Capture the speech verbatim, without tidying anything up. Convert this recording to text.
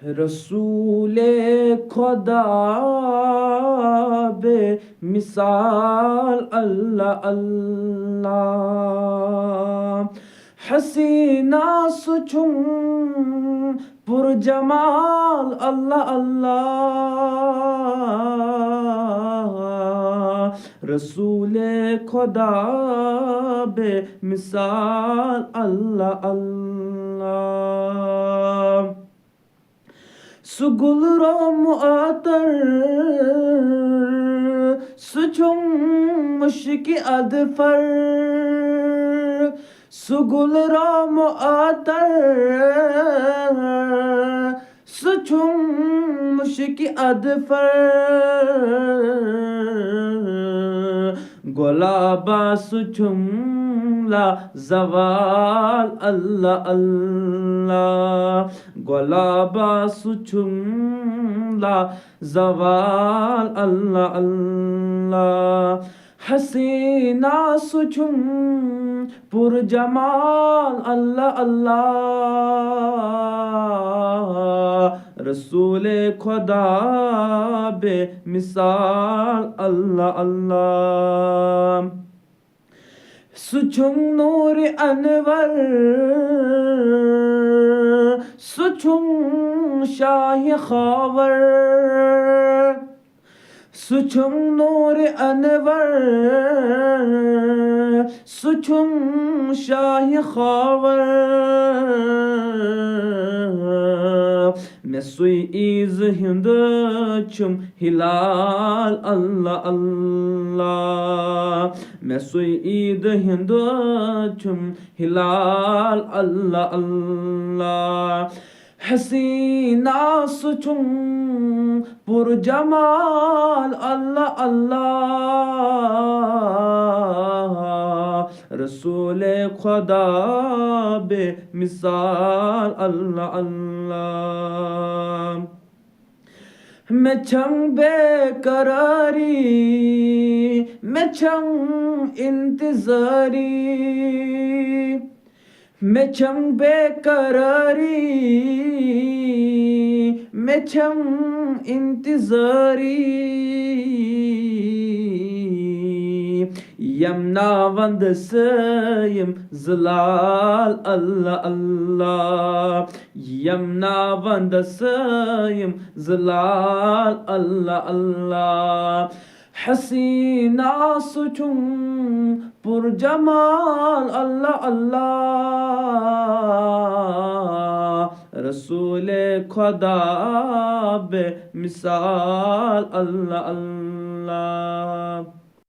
رسول خدا بے مثال، اللہ اللہ۔ حسینہ سُہ چھُم پُر جمال، اللہ اللہ۔ رسول خدا بے مثال، اللہ اللہ۔ سُہ گُل روم عطر، سُہ چھُم مُشکِ اَدفر۔ سُہ گُل روم عطر، سُہ چھُم مُشکِ اَدفر۔ گۄلابا سُہ چھُم لازوال، اللہ اللہ۔ گۄلابا سُہ چھُم لازوال، اللہ اللہ۔ حسینہ سُہ چھُم پُر جمال، اللہ اللہ۔ رسول خدا بے مثال، اللہ اللہ۔ سُہ چھُم نور انور، سُہ چھُم شاہ خاور۔ سُہ چھُم نور انور، سُہ چھُم شاہ خاور۔ مےٚ سُے عیٖذ ہُنٛد چھُم ہلال، اللہ اللہ۔ مےٚ سُے عیٖد ہُنٛد چھُم ہلال، اللہ اللہ۔ حسینہ سُہ چھُم پُر جمال، اللہ اللہ۔ رسول خدا بے مثال، اللہ اللہ۔ مےٚ چھم بے قراری، مےٚ چھم انتظاری۔ مےٚ چھم بے قراری، مےٚ چھم انتظاری۔ یمنا وندس یِم زلال، اللہ اللہ۔ یمنا وندس یِم زلال، اللہ اللہ۔ حسینہ سُہ چھُم پُر جمال، اللہ اللہ۔ رسول خدا بے مثال، اللہ اللہ۔